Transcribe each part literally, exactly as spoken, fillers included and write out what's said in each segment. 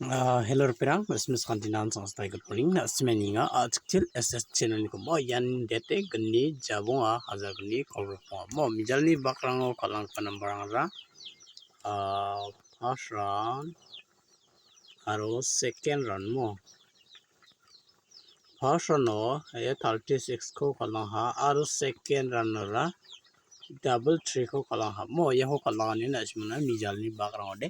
Ah, hello, ripengrang, na·simang sakantinan sangstai, good morning. Na·simang ninga, ah, chikchil S S channel-niko mo, ian date gni jabonga, hajar gni kolgrikbonga. Mo, mijalni bakrango kal·anggipa nambarangra, ah, first round aro second round mo. First round-o, eh, thirty-six-ko kal·angha, aro second round-ora double three-ko kal·angha. Mo, iako kal·angani na·simangna mijalni bakrang ong·ode.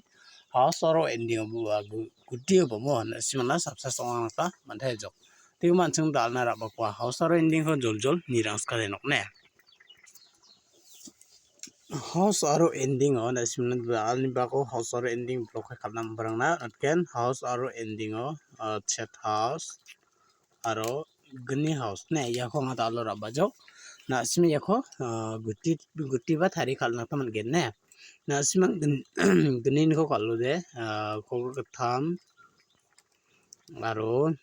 House aro ending-o, ah, gu-, gutio ba mo, na·simangna success ong·na gita man·taijok. Tegimin an·ching dal·na ra·bakoa house aro ending-ko joljol nirangskade nokne. House aro ending-o na·simangna dal·ani bako house aro ending block-e kal·na nambarangna natgen. House aro ending-o, ah, chet house aro gni house ne, iako anga dal·o ra·bajok. Na·sima iako, ah, guti, gutiba tarie kal·na gita man·gen ne. Na·simang gin-, gniko kal·ode, ah, kolgrik gittam aro,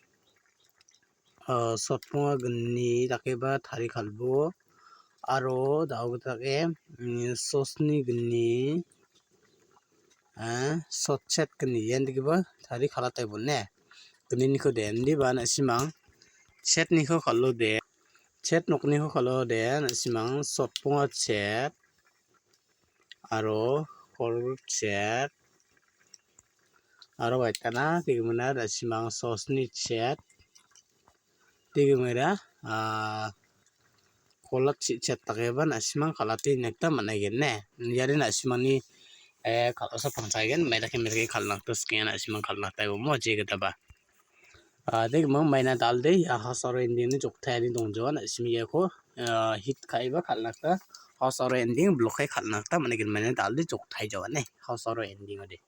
ah, sotponga gni dakeba tarie kal·bo. Aro da·o gita dake, mm, sosni gni, ah, sotchet gni ian dikeba tarie kal·ataibo ne. Gninikode indiba na·simang chetniko kal·ode, chet nokniko kal·ode na·simang sotponga chet aro kolgrik chet aro waitana tegimina na·simang sosni chet. Tegimira, ah, kolat chi-, chet dakeba na·simang kal·ate nikna gita man·aigen ne. Iari na·simangni, eh, kal·asa pangchaigen, maidake, maidake kal·na gita sikenga na·simang kal·na gita ibomo jegitaba. Ah, tegimang maina dal·de, ia house aro ending-ni joktaani dongjoa na·simi iako, ah, hit ka·eba kal·na gita house aro ending block-e kal·na gita man·aigen, maina dal·de joktai joa ne, house aro ending-ode.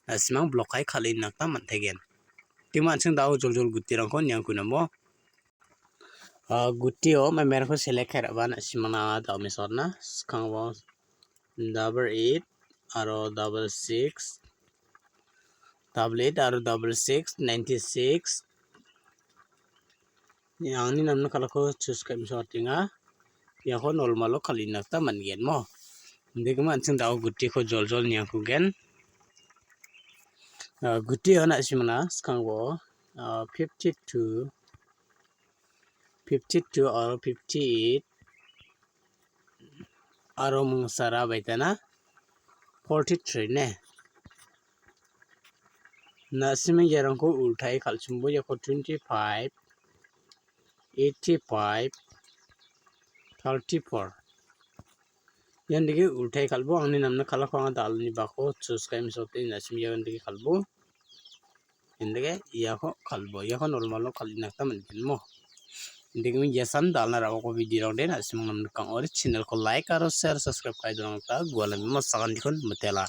Na·simang block-e kal·na gita man·taigen. Tegimin an·ching da·o joljol gutirangko niangkuna mo. Ah, gutio maimerangko select kai ra·ba na·simangna da·o mesokna. Skango double eight aro double six, double eight aro double six, ninety-six. Angni namna kalako choose ka·e mesokatenga. Iako normal-o kal·na gita man·gen mo. Indegima an·ching da·o gutiko joljol niangkugen. Ah, gutio na·simangna skango, ah, fifty-two, fifty-two aro fifty-eight aro mungsara baitana forty-three ne. Na·simang iarangko ultae kal·chimbo iako twenty-five, eighty-five, thirty-four. Ian dake ultae kal·bo, angni namna kalako anga dal·ni bako choose ka·e mesokatenga na·simi ian dake kal·bo. Indake iako kal·bo, iako normal-o kal·na gita man·gen mo. Indegimi ia san dal·na ra·bako video-rangde na·simang namnikang ori channel-ko like aro share, subscribe ka·e donangna gita gualanimo sakantikon mitela.